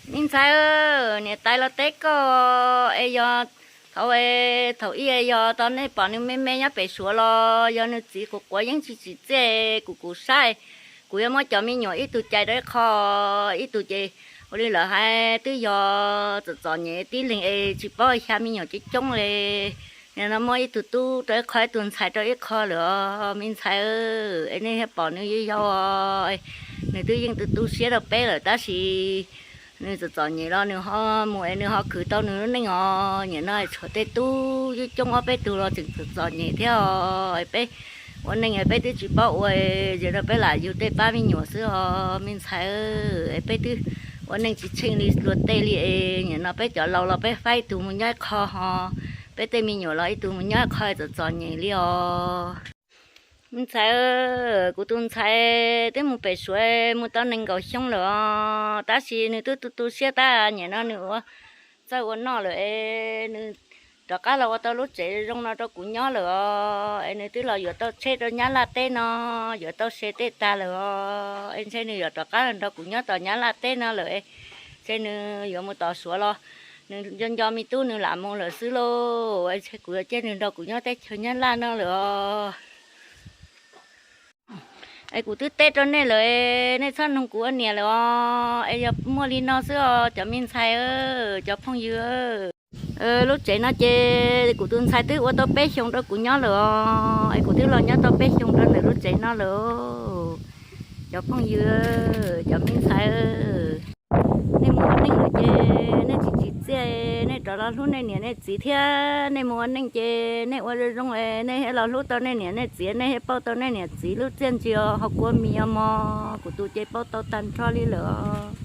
Me ntxhais, niam tais los teb koj es yog thaum, thaum ub yog tau nej pom nws me me nyob pem Suav los yog nws txiv quav quav yeeb tsis tsim txiaj, kuv kuv saib kuv yuav muab cov me nyuam ib tug cais rau ib qho, ib tug ces ua li lawv hais twb yog txom txom nyem tib leeg es tsis paub xya me nyuam coob coob li. Nim no muab ib tug tub rau ib qho, ib tug ntxhais rau ib qho lawm os me ntxhais. Es nej thiaj pom nws yau yau, nws twb yeej tu tu siab rau peb lawm tab sis nws txom txom nyem los nws ho mus es nws ho khwv tau nws lub neej os. Nim no tshuav tej tub coob coob ob peb tug los tseem txom txom nyem thiab os. Peb ua neej peb twb tsis paub ua, ces rau peb lam yug tej pab me nyuam xwb os me ntxhais. Es peb twb ua neej tsis tsheej li luag tej li es nim no peb cov laus los peb faib ib tug mus nyob ib qho ho peb tej me nyuam los ib tug mus nyob ib qho, txom txom nyem li os. Me ntxhais, kuv tus ntxhais twb mus pem Suav mus tau nees nkaum xyoo lawm os, tab sis nws twb tu tu siab tab nim no nws ua txawj ua noj lawm es nws rov qab los ua tau lub tsev zoo no rau kuv nyob lawm os. Es nws twb los yuav tau tsheb rau Nyab Laj teb no, yuav tau se tej tag lawm os. Es ntshe nws yuav rov qab los nrog kuv nyob tom Nyab Laj teb no lawm es ntshe nws yuav mus tom Suav los nws nco nco me tub nws lam mus lawm xwb lauj. Es ntshe kuv yuav cia nws nrog kuv nyob teb chaws Nyab Laj no lawm os. Es kuv twb teb rau nej lawm, nej txhob nug kuv ua niam lawm os. Es yog muaj li no xwb os cov me ntxhais, cov phooj ywg. Lub tsev no ces kuv tus ntxhais twb ua tau peb xyoos rau kuv nyob lawm os. Es kuv twb los nyob tau peb xyoos rau ntawm lub tsev no lawm. Cov phooj ywg, cov me ntxhais, nej mus ua neej lawm ces nej tsis tsim txiaj, nej rov los hlub nej niam nej txiv thiab. Nej mus ua neej ces nej ua zoo zoo, nej thiaj los hlub tau nej niam nej txiv, nej thiaj pauj tau nej niam txiv lub txiaj ntsig os. Ho kua mis os mog, kuv tus ces pauj tau tag nrho li lawm os.